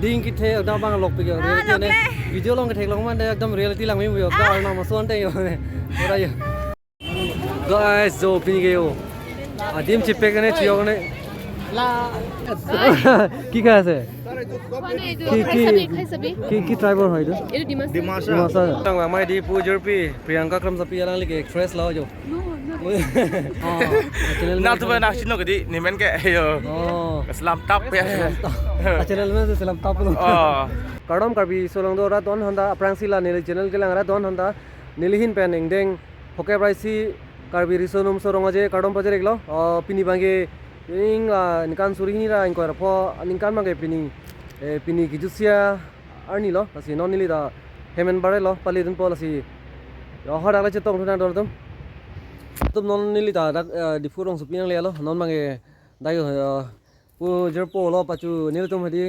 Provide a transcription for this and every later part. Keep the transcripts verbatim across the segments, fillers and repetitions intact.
Ding kethe ekdom abang lok pik yo. Ah, reality lok ne le. Video along ketheklong mane ekdom reality langme yo. Ah. Ekdom Arnam ason te yo ne. Ora yo. Guys, jo pini ke yo. Adim chipek ne chiyok ne. La. কি খাই আছে? খোৱা নাই এইটো। কি, খাই কি? চাবি, খাই চাবি। কি, কি ট্ৰাইবৰ হয় এইটো? এইটো ডিমাচা। Dimasa. Tang bang mai di pu Jirpi, Priyanka Kramsapi alangli ke actress lo jo. No, no. Oh, channel Na name tu apa? Nak sino kedi, ni men ke, ayo. Oh. Selam tap ya. Selam tap. Ah, channel name Selam Tap lo. Oh. Kardom Karbi Riso Longdo rat don honda aphrangsi la neli channel kelang rat don honda neli ahin pen ingdeng Phokep Raisi Karbi Riso Numso Rong Aje kardom pajir iklo. Oh, pini bangke ing la ningkan suri hini ra ingkoi ra pho ningkan bangke pini, eh, pini kejutsi arni lo, lasi non neli ta hem en bare lo, pali dun po lasi. Yo, hadak le chetong thu nang don atum. Atum non neli ta dak, eh, Diphu rongsopi nangle lo, non bangke dak yo, eh, pu Jirpo lo pachu nelitum hadi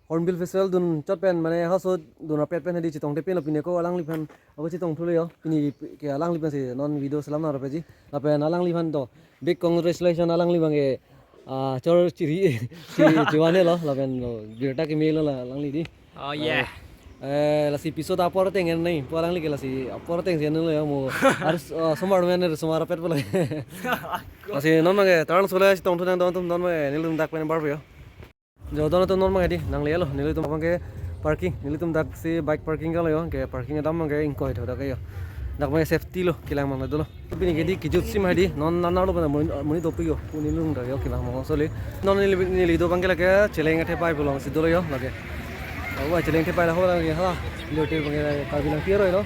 Hornbill Festival dun chot pen mane haso dun rapet pen hadi chetong te pen lo pini ko alangliphan ako chetong thulo yo. Pini ke alangliphan si non video selam nang rapetji. Lapen alangliphan to big congratulations alangli bangke, ah, chor chiri chi chiwane lo lapen lo birta keme lo la alangli di. Oh, yeah. Eh, lasi episode apor ateng en nai pu alangli ke lasi apor ateng si en lo yo mo. Harus, ah, somar men somar rapet pula. Lasi non bangke tarang sole chetong thu nang don atum non bangke nelitum dak pen bar yo. Jo don atum non bangke di nangle lo, nelitum bangke parking, nelitum dak si bike parking kalo yo, ke parking dam bangke ingkoi tho dak yo. Dak bangke safety lo, kelang bang dolo. Pini ke di kejutsi ma di, non nana lo bana muni, muni dopi yo, puni lung dak yo, kelang bang soli. Non neli, neli do bangke lake, Cheleng Thepai pulo si dolo yo, lake. Awa Cheleng Thepai la ho lake, ha, lo te bangke Karbi Langpi aroi lo.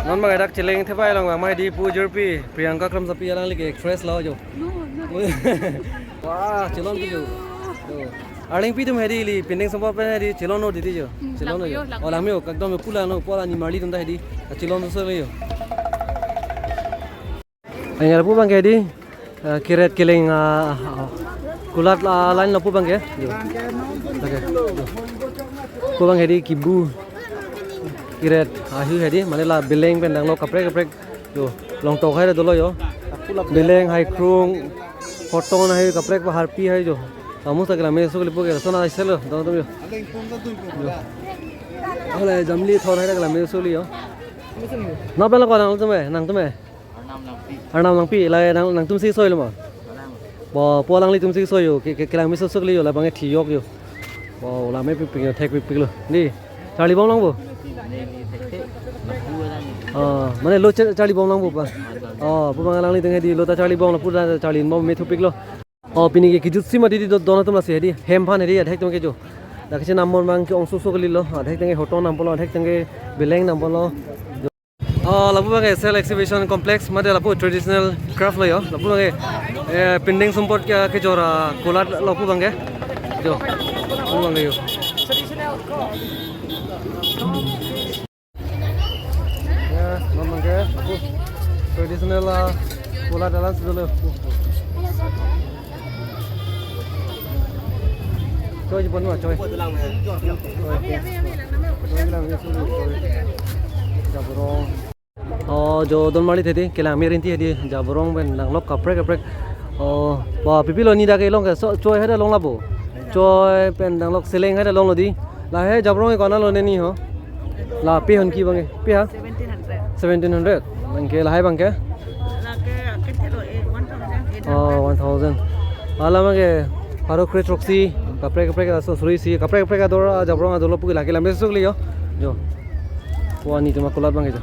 Non bang dak Cheleng Thepai along bang mai di pu Jirpi Priyanka Kramsapi alangli ke actress lo jo. No, no. Wah, chelon tu jo. Thank you. Jo. Arleng pi tum hedi li pindeng sompo pen hedi chelon no di jo. Hmm, chelon no jo. Langme yo, langme yo. Oh, langme yo, ekdom pula no, pula ni marli tum ta hedi. Chelon tu so yo. Ang lapu bangke di, eh, Kiret Keleng, ah, ah, kulat, ah, line lapu bangke. Jo. Okay. Jo. Pu bangke di kibu. Kiret ahu hedi, mane la beleng pen danglo kaprek kaprek. Jo, longtok hai dolo yo. Beleng hai krung, hoton hai kaprek pa harpi hai jo. Kamu sa kelang meso kelipu ke, sona selo, dong tum yo. Jo. Ole jamli thon hai kelang meso li yo. Na pela ko nangtum e, nangtum e. Arnam Langpi. Arnam Langpi, la nang, nangtum si soi lo ma? Arnam. Bo, pu alanglitum si soi yo, ke, ke, kelang meso sok li yo, la bangke thiyok yo. Bo, la me pik pik yo, thek pik pik lo. Di, charli bom long bo? Ni, ni, thek thek. Lapu alang ni. Oh, mane lo char-, charli bom long bo pa? Oh, pu bang alanglitum hedi, lo ta charli bom, lapu ta charli bom me thupik lo. Oh, pini ke kejutsi ma di di do-, don atum lasi hedi, hem aphan hedi, adhek tum ke jo. Dak kechenam mon bang ke ongso sok li lo, adhek tum ke hoton nam pulo, adhek tum ke beleng nam pulo. Oh, lapu bangke Cell Exhibition Complex, mate lapu traditional craft lo yo. Lapu bangke, eh, pindeng sumpot ke, kejor a kulat lapu bangke. Jo, lapu bangke yo. Ya, non bangke, lapu traditional, ah, kulat dance dolo. Choi, choi, choi. Choi. Choi, choi, choi. Jaborong. Oh, jo don marli hedi, kelang me rinti hedi, Jaborong pen danglok kaprek kaprek. Oh, wa, pipilo ni dak kelong ke, so, choi hada long labo. Choi pen danglok seleng hada long lo di. La he Jaborong ke kona lo ne ni ho. La pi hon ki bangke, pi ha? Seventeen hundred. Seventeen hundred. Bangke lahai bangke? Lake, ake thelo, eh, one thousand eight hundred. Oh, one thousand. Ala bangke, paro kre throksi, kaprek kaprek aso suri si, kaprek kaprek ador, Jaborong ador lo pu ke lake lambe sok li yo. Jo. Wa ni tuma kulat bangke jo.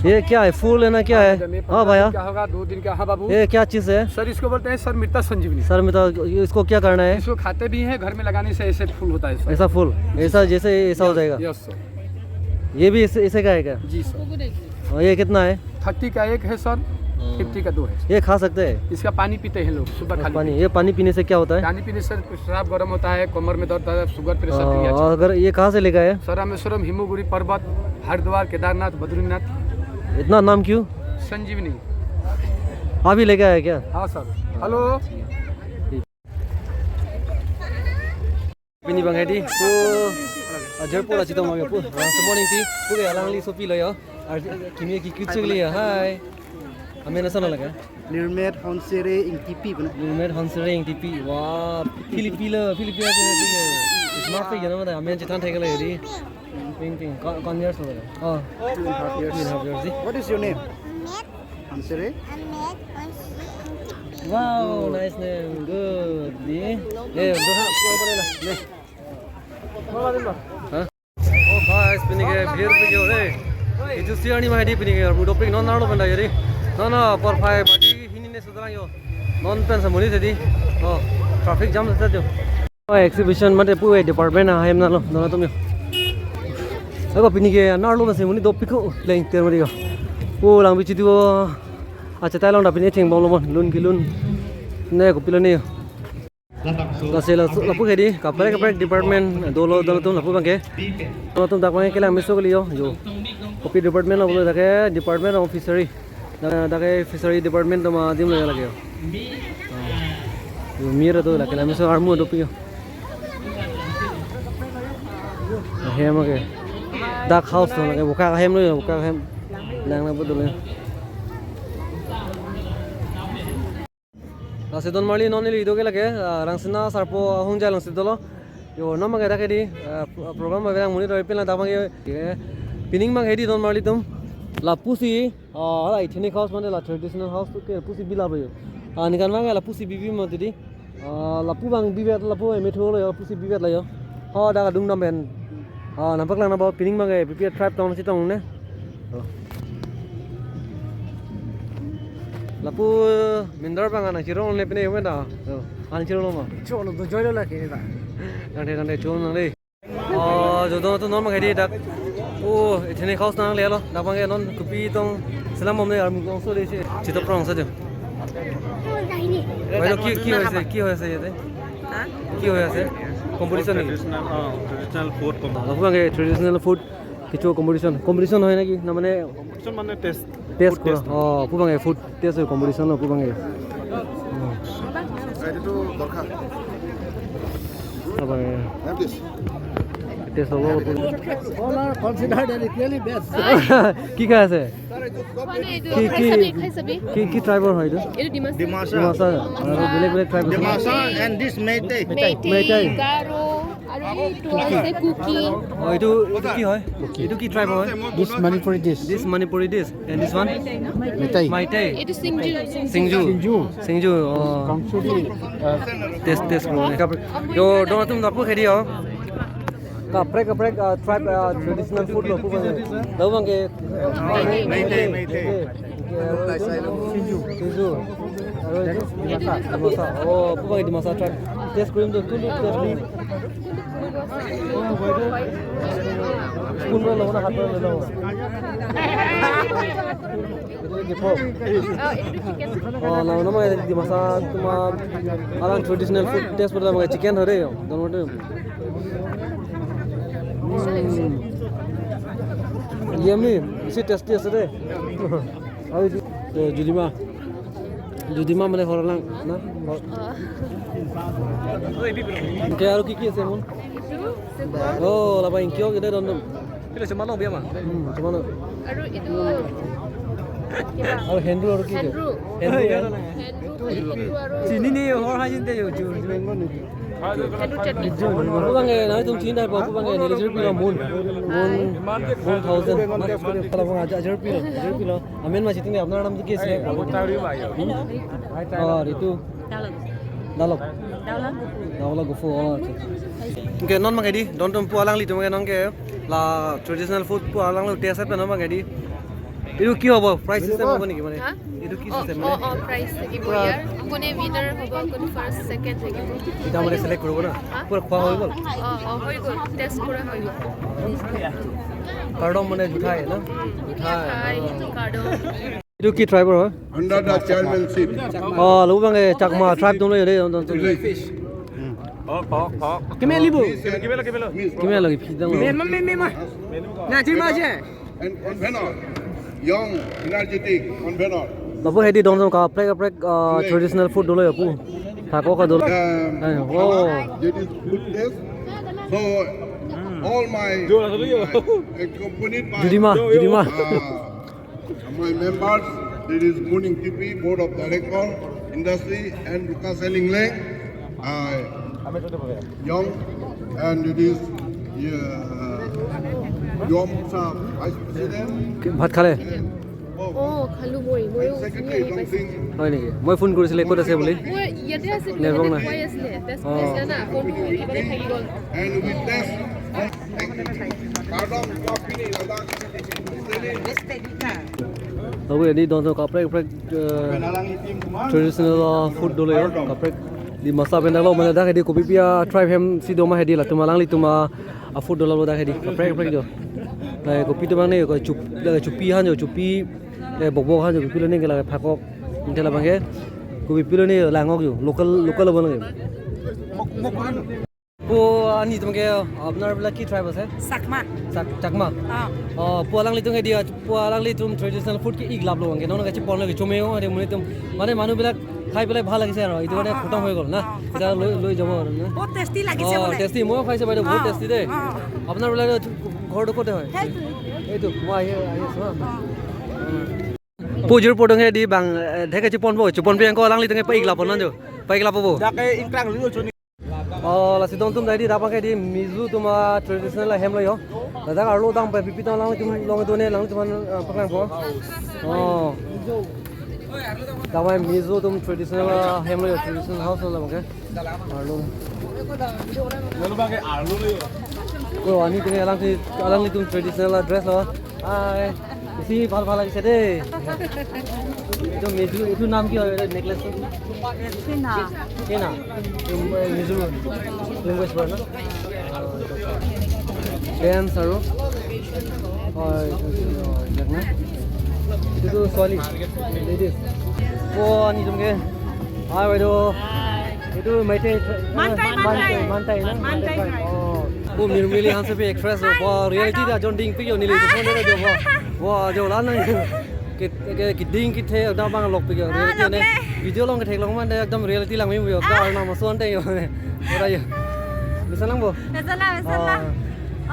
ये क्या है? फूल है ना, क्या है? हाँ भैया। क्या होगा, दो दिन का? हाँ बाबू। ये क्या चीज़ है? सर, इसको बोलते हैं सर मृता संजीवनी। सर मृता, इसको क्या करना है? इसको खाते भी हैं, घर में लगाने से ऐसे फूल होता है सर। ऐसा फूल, ऐसा जैसे ऐसा हो जाएगा? Yes sir. ये भी इसे, इसे का है क्या? जी सर। और ये कितना है? थर्टी का एक है सर, हाँ। फिफ्टी का दो है। ये खा सकते हैं? इसका पानी पीते हैं लोग सुबह खाली पानी। पेट। ये पानी पीने से क्या होता है? पानी पीने से पेशाब गर्म होता है, कमर में दर्द होता है, शुगर प्रेशर भी अच्छा। और अगर ये कहाँ से लेके आए? सर, रामेश्वरम, हिमूगुरी पर्वत, हरिद्वार, केदारनाथ, बद्रीनाथ। इतना नाम क्यों? संजीवनी। आप ही लेके आए क्या? हाँ सर। हेलो। ठीक। Pini bang hedi, pu, ah, Joypur achi tong bang pu, ah, good morning ti, pu ke alangli sopi lo yo, ar kimi ki kuchuk li yo, hi. Amen asan lagak? Nirmet Honsere Ingtipi puna. Nirmet Honsere Ingtipi, wah, Philippi lo, Philippi aja Philippi lo. Math ke jana mata amen chethan thek le di. Ping ping. Ko-, kon years old? Oh. Two and a half years. Two and a half years di. What is your name? Ansere? Wow, nice name. Good. Di. Eh, doha, ko pare la. Le. Huh? Oh guys, pini ke bhir bhi ho re. Itu si ani mai di pini ke, bu dopik non nalo panda yari. Non non, por phai baji hini ne sudrang yo. Non pen samuni tadi. Oh, traffic jam sa jo. Oh, exhibition mate pu department ahem nalo, non atum yo. Ako pini ke nalo na samuni dopik ko, leng ter mari yo. Oh, lang bichi tu. Acha tai long da pini chengbom lo mon, lun kelun. Ne kopilo ne yo. Lasi la, lapu ke di, kaprek kaprek department dolo, dolo atum lapu abang ke. Dolo atum dak abang ke kelang mesen kali yo, yo. Kopi department lo bolo, dak ke Department of Fishery. Dak, dak ke Fishery Department atum adim lo lake yo. Yo, mir atum lake kelang mesen armu dopik yo. Ahem ke. Duck house lo lake, bokak ahem lo yo, bokak ahem. Lang na betul yo. Lasi don marli non neli do ke lake, ah, Rangsina Sarpo ahung jai longsi dolo. Yo, non abang ke dak ke di, ah, pro-, program abang monitor ipin la dak abang ke, ke, pining abang ke di don marli atum. Lapusi, ah, la ethnic house mane la traditional house tu ke pusi bila ba yo. Ah, nikan abang ke lapusi bibi mati di. Ah, lapu abang bivet lapu emethu lo yo, pusi bivet la yo. Ho dak adung dam pen. Ah, nampak lang na ba pining abang ke P P A tribe tong si tong ne. Oh. Lapu mindar abang ana chirong ne pine yo menda. Oh, ana chirong lo ma. Cholo do joy lo lake ni ta. Nang de nang de cholo nang de. Oh, jo don atum non abang ke di dak. Oh, ethnic house nang le lo. Dak abang ke non kopi tong selam bom ne army kong so de si. Chito prong sa jo. Bhai, lo ki, ki hoise, ki hoise yate? Ha? Ki hoise? Competition niki? Traditional, oh, traditional food competition. Lapu abang ke traditional food kichu competition. Competition hoy naki? Na mane competition mane test. Test food kora. Test. Oh, lapu abang ke food test hoy competition lapu abang ke. Oh. Ready to Gorkha. Apa ya? Have this. Test hobo lapu. All are considered and equally best. Ki khai ase? Khwane etu, ki, khai ki, sabi, khai sabi. Ki, ki tribe-or hoy etu? Etu Dimasa. Dimasa. Dimasa. Aru belek belek tribe ase? Dimasa and this Meitei. Meitei. Meitei. Garo, aru etu ase Kuki. Oh, etu, etu ki hoy? Kuki. Etu ki tribe hoy? This Manipuri dish. This Manipuri dish. And this one? Meitei. Meitei. Etu Singju. Singju. Singju. Singju, oh. Kangsu di, uh, test, test koro. Yo, don atum lapu ke di yo. Kaprek kaprek, ah, tribe, ah, traditional food lo lapu abang. Lapu abang ke, Meitei, Meitei. Meitei. Singju. Singju. Aru etu? Dimasa. Dimasa. Oh, lapu abang ke Dimasa tribe. Test kori dun, tun test kori. Spoon lo, lo na hat lo lo. Etu ke pork. Oh, etu ke pork. Oh, la, nama Dimasa atum alang traditional food test pada nama chicken hoy de yo. Don hoy de. Hmm. Yummy. Isi tasty ase de. Aru etu, eh, Judima. Judima mane hor lang na? Hor. Oh. Ke aru ki ki ase mon? Oh, laba ingkio ke de don don. Pilo chuma long biya ma? Hmm, chuma long. Aru etu kiba? Aru hendru aru ki ke? Hendru. Hendru ke? Hendru ke, hendru aru. Chini ni hor ha jin te yo, ju, ju. Hendru chutney. Lapu abang ke, nangtum chinidai po, lapu abang ke, neli ajir pilo mun. Mun, mun thousand. Lapu abang ajir pilo, ajir pilo. Amen ma chiting de, apnar naam ki ase? Abu Tari ba yo. Hmm? Oh, etu. Dalok. Dalok. Dalok Gophu. Dalok Gophu, oh, acha, acha. Ke non abang ke di, don atum pu alanglitum ke non ke la traditional food pu alangli test pen non abang ke di. Etu ki hobo? Prize system hobo niki mane? Ha? Etu ki system mane? Oh, oh, prize thakibo pura yaar. Kone winner hobo, kone first, second thakibo. Eta mane select koribo na? Ha? Pura khua hoi gol? Oh, oh, hoi gol. Test pura hoi gol. Kardom mane juthai na? Juthai. Juthai, kardom. Etu ki tribe hoy? Under the chairmanship. Oh, lapu abang ke Chakma tribe atum lo de, atum, atum. Pork, pork, pork. Keme libo? Keme lo, keme lo. Keme lo, keme lo. Me, me, me, me, me. Na, terima kasih. And convener, young, energetic convener. Lapu hedi don atum kaprek kaprek, uh, traditional food dolo ya pu. Thako ka dolo. Um, eh, oh. That is good taste. So, all my, uh, accompanied by, Judima, Judima. Uh, my members, that is Moon Ingtipi, Board of Director, Industry, and Lukas Engleng, uh, young, And it is, uh, Yom Sa, Vice President. কি, ভাত খালে? Oh, খালো মই। ময়ো উঠি আহি পাইছো। হয় নেকি? মই ফোন কৰিছিলে, ক'ত আছে বুলি। মই ইয়াতে আছিলো, নেটৱৰ্ক ইয়াতে নাই। পুৱাই আছিলে। টেষ্ট অ। কৰিছিলে না, ফোনটো উঠাবলৈ থাকি গ'ল। And with this, Lapu edi don so kaprek kaprek, eh, traditional, eh, food dolo yo, kaprek Dimasa pen dolo, mane dak edi kopi pi a tribe hem si do ma hedi latum alanglitum a food dolo dak hedi kaprek kaprek jo. Lai kopi atum abang ne ko chup, lai chupi han jo, chupi, eh, bokbok han jo, kopi lo ne ke la phakok, inte labang ke. Kopi pi lo ne langok jo, local, local lo bo ne. Po, ani atum ke, আপোনাৰ বিলাক কি tribe আছে? চাকমা। চাক-, চাকমা? অ। অ, po alanglitum ke dia, po alanglitum traditional food ke ik lap lo ke, non ke chipon lo ke chome ho, ade mane tum, mane manu বিলাক খাই পেলাই ভাল লাগিছে আৰু, এইটো কাৰণে অ, অ, খতম অ। হৈ গ'ল না? অ, এতিয়া খতম লৈ, হৈ গ'ল। লৈ যাব আৰু না? বহুত tasty লাগিছে অ, বোলে। Tasty, ময়ো খাইছো বাইদেউ, বহুত অ, tasty দেই। অ। আপোনাৰ বোলে ঘৰটো ক'তে হয়? সেইটো। এইটো, মই আহি, আহি আছো হা। অ। Pujur podong he di bang, eh, thek chipon po, chipon pi angko alanglitum ke pa ik lap po non jo. Pa ik lap po. Dak ke ingkrang lu chuni. Oh, lasi don atum dai di, dak abang ke di Mizo atum a traditional ahem lo yo. Ladak arlo dang pe pipi atum alanglitum long do ne, alanglitum, eh, paklang po. Oh. Dak abang Mizo atum traditional ahem lo yo, traditional house lo abang ke. Arlo. Lalu pakai arlo lo yo. Oh, ani atum alangli, alanglitum traditional dress lo. Hai. Isi bhal bhal lagise de. Itu Mizo, itu নাম কি হয়, এইটো necklace টো? Kena. Kena. Itu, eh, Mizo language word na? Dance আৰু? Oh, এইটো, oh, এইবিলাক না? এইটো ছোৱালী, ladies. Oh, ani atum ke. Hi, বাইদেউ. এইটো মাইতৈ, মানটাই, মানটাই। মানটাই, মানটাই না? মানটাই tribe। Oh, po Mirmili Hansepi actress, po reality ta jon ding pi yo neli, phone de jo, po. Po jo la nang. Ke, ke, keding kethe ta bang lok pi yo, ah, reality ne. Lok le. Video along ke theklong mane ekdom reality lang mi yo, ka arnam ason te yo ne. Ora yo. Bisa lang po? Bisa lang, bisa lang.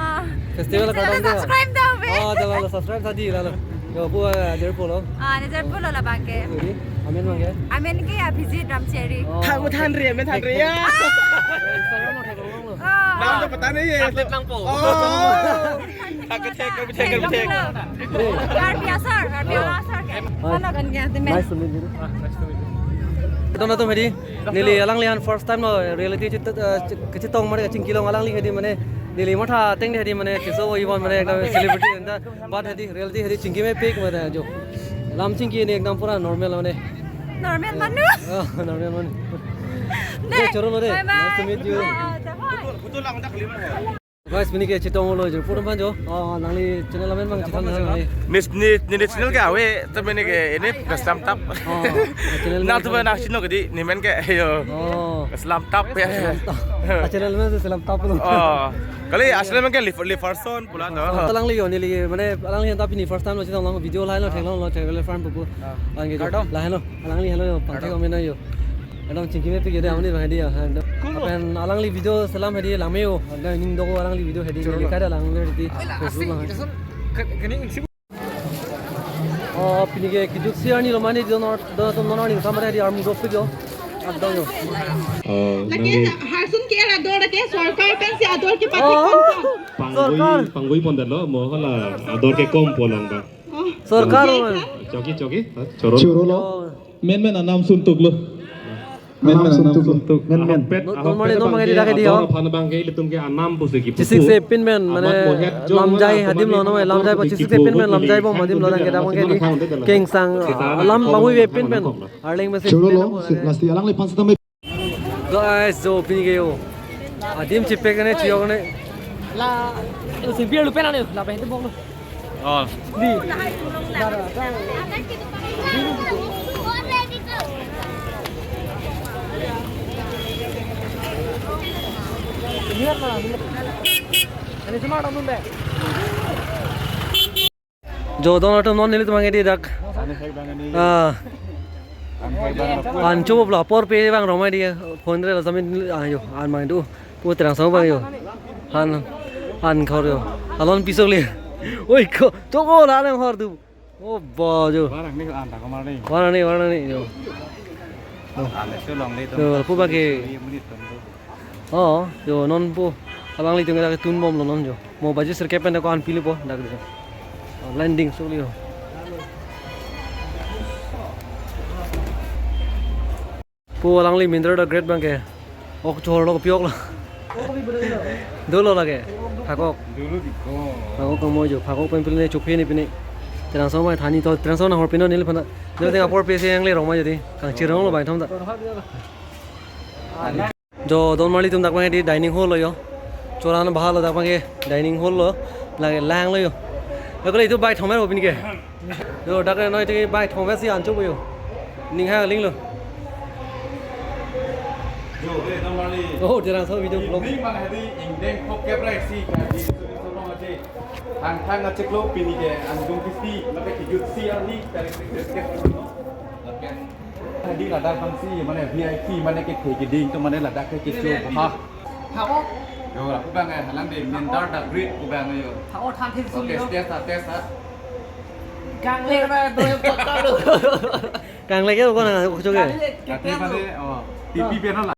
Oh. Festival ka dong de. Subscribe daw be. Oh, daw la subscribe tha di la lo. Yo, po, eh, ajar po lo. Ah, ajar po lo labang ke. Jadi, amen abang ke? Amen ke Abhijit Ramcheri. Oh. Than, than re, amen than re ya. Instagram lo theklong lo. Oh. Naam to pata nahi hai. Update lang po. Oh. Thek, thek, thek, thek. Karbi Asar, Karbi Asar ke. Hi. Hello, kan ya, temen. Nice to meet you. Don atum hedi, neli alangli an first time lo reality chit, eh, chit, kachitong mane kachingki long alangli hedi mane, neli matha ateng de hedi mane, kiso iwan mane ekdom celebrity anta, but hedi reality hedi chingki mepik mane jo. Lam chingki ne ekdom pura normal mane. Normal manu. Oh, normal manu. Ne. Hey, choro lo de. Bye bye. Nice to meet you. Ah, ah, dabai. Guys, pini ke chetong lo jo, pura man jo. Oh, nangli channel amen abang chethan nang nangli. Nis, nis, nis channel ke ave, tapi ini ke, ini ke selam tap. Oh, channel na amen tu abang nang sino ke di, ni men ke, yo. Oh. Selam tap ya. Selam tap. Ah, channel amen selam tap lo. Oh. Kali asli men ke Liver-, Liverson pula to. Oh, alangli yo, neli, mane, alangli anta pini first time lo chetong long, video lahai lo, ah, theklong lo, theklong lo, friend buku. Ah. Alangli jo. Kardom. Lahai lo, alangli helo yo, pangthek kardom. Amen yo. Ekdom chingki mepik yo de, amonit abang hedi ya, ha, ekdom. Kulo. Lapen alangli video selam hedi langme yo. Ekdom ning do alangli video hedi. Choro. Neli kada lang hedi. Wala, Facebook asik, lang. Lason, ke-, kene isi. Oh, pini ke kejut si arni lo mane don or, don atum non arni sampai hedi arm do video. Ekdom yo. Oh, lagi nangli harsun ke ador ke sorkar pensi ador ke pakai. Oh, konten. Sorkar. Panggui, panggui pon dalo, mo hala ador ke kom polong ba. Oh. Sorkar. Sorkar. Choki, choki, ha, choro. Choro lo. Oh. Men men anam suntuk lo. Men men anam suntuk. Men men. Ahokpet, non, non ahokpet mane non abang mangedi ke dak ke di ador ho. Aphan abang ke ilitum ke anam pusi kipu. Chisik se pin men, mane amat mohet jong lamjai atum hadim lo, adim no, atum lamjai pusi pin men, kipu lamjai bom hadim lo, dak ke dak mangedi. Kengsang, alam bangui ve pin men. Arleng mesi choro lo, pin men. Nasti alangli pan sita me. Guys, jo pini ke yo. Adim chipek ne chiyok ne. La, si beer lo pen ane, la pen te bok lo. Oh. Di. Jo don atum non nelitum mangedi dak. Ah. An chobo bla por pe bang romai di phone re la samin ayo an mang du. Pu terang sang bang yo. Han, han khor yo. Alon pisok le. Oi ko, to ko la nang khor du. Oh, ba jo. Warang ni an ta ko mar ni. Warang ni, warang ni yo. An le so long le to. Yo, pu ba ke. Ye muni to. Oh, yo non pu. Alanglitum ke dak tunbomlo non jo. Mo baji sirkep pen ko an pilipo dak jo. Landing suli ho. Po alangli Mahindra the Great abang ke. Ok chorlo, kopi-oklo? Dolo lake. Phakok. Dolo di ko. Phakok kamo jo. Phakok pen pine chophe ne pine. Terang so mai thani to, terang so na hor pino nil phana. Jo te apor pese yang le rong mai jo di. Kangchironglo bai thom ta. Jo don marlitum dak abang di dining hall lo jo. Choran bahalo dak abang ke dining hall lo. Lake langlo jo. Lake itu bai thom mai ro pin ke. Jo dak noi te bai thom mai si ancho jo. Ning ha ling lo. Jo, eh, don marli. Oh, terang so video vlog. Ning mang hadi ingdeng phokep rai si ka di so so long aje. Thang thang achiklo pini ke andung kisti mate kijut si arni tarik tarik tarik. Lapen hadi ladak bangsi mane V I P mane kethe keding atum mane ladak ke kecho ha. Phakok. Jo, aku bang eh, halang de Mahindra the Great ku bang jo. Phakok than thin suli. Okay, test ha, test ha. Kang le ba do pakalo. Kang le ke ko na ko ke. Kati mane, oh, T V pen la.